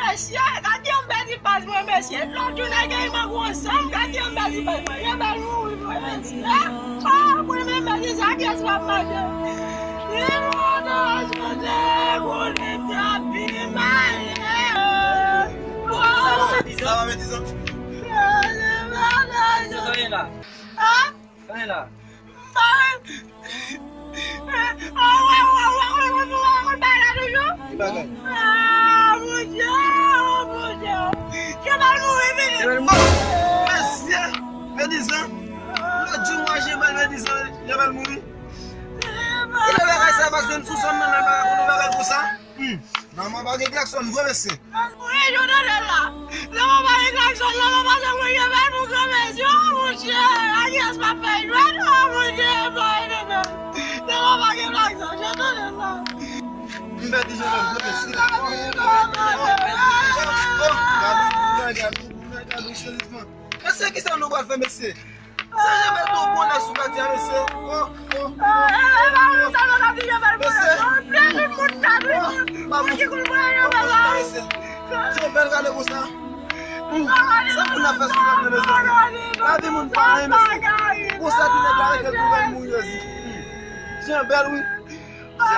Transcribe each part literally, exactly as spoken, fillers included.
Mesye, gade yon bèl ti baz mwen, mesye. Lòt jou nèg yo mwen gwo zanm, gade yon bèl ti baz mwen. Yon bèl mouri mwen, mesye. Ah, mwen menm, mesye, sa kiyès m ap mande? Li mwen nan jodi, konnen m t ap pi mal. Sa va, Medizan? Sa va, Medizan? Sa va, Medizan? Ah? Sa gen la? Ki bagay? Ah, Bondye, oh, Bondye. Jebèl mouri, vini. Jebèl mouri. Mesye, Medizan. Lòt jou mwen Jebèl, Medizan, Jebèl mouri. Ki lè bagay sa pase m sou zòn nan, men pa konn yon bagay konsa? Hmm. Manman pa gen klaksòn vre, mesye. Wi, yo tande la. Manman pa gen klaksòn, manman pa gen mwen gen bèl pou granmèsi, oh, monchè. A kiyès m ap fè jwèt, oh, monchè, pa ede mwen. Manman pa gen klaksòn, yo tande la. M pèdi Jebèl vre, mesye. Oh, gade, gade, gade, gade, serye. Mesye, kisa nou pral fè, mesye? Sa Jebèl tou bonè sou katye a, mesye. Oh, oh, oh. E pa moun sa nou ka di Jebèl bonè, non. Pye tout moun ka di. Moun ki konn mwen Jebèl la. Jebèl gade konsa. Hmm. Sa moun nan fè sou katye, mesye. Lavi moun pa anyen, mesye. Konsa ti nèg la rete pou bèl moun yo di. Hmm. Jebèl, wi. Oh, oh,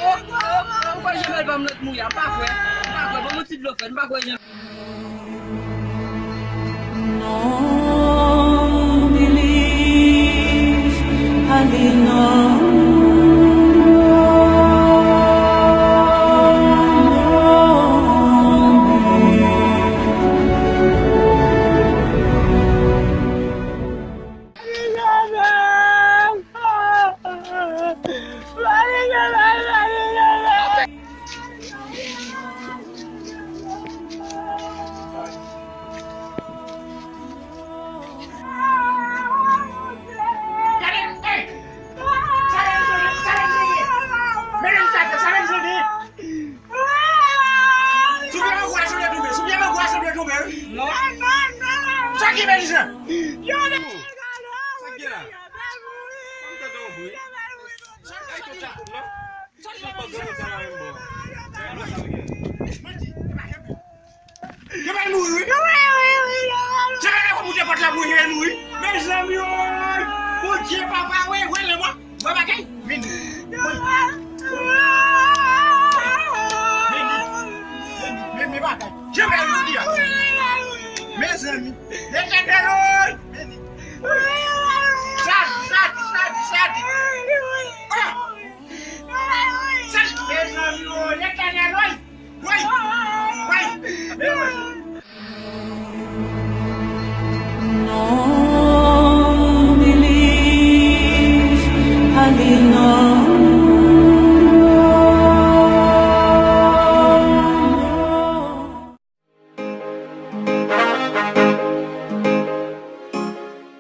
oh, ou pa janm al ban m lòt mouya, m pa kwè, m pa kwè, ban m yon ti dlo frè, m pa kwè jan. Non, Billy, ale non. Gade, hey! Sa Jebèl jodi, sa Jebèl jodi. Medam sa Jebèl jodi. Sou pye mangway sanble tonbe, sou pye mangway sanble tonbe, wi. Non. Sa ki Medizan? Sa ki la? Sa ki la? Sa ki la? Sa ki la? Jebèl mouri, wi. Jebèl ap moute pòt la pou Jebèl mouri. Mezanmi, woy. Bondye, papa, woy, woy, lè mò. Woy, bagay. Vini. Woy. Vini. Vini, vini, bagay. Jebèl mouri, a. Mezanmi. Letènèl, woy. Vini. Sadi, sadi, sadi, sadi. Ah! Sadi, mezanmi, woy. Letènèl, woy. Woy! Woy! Non, Billy, ale non.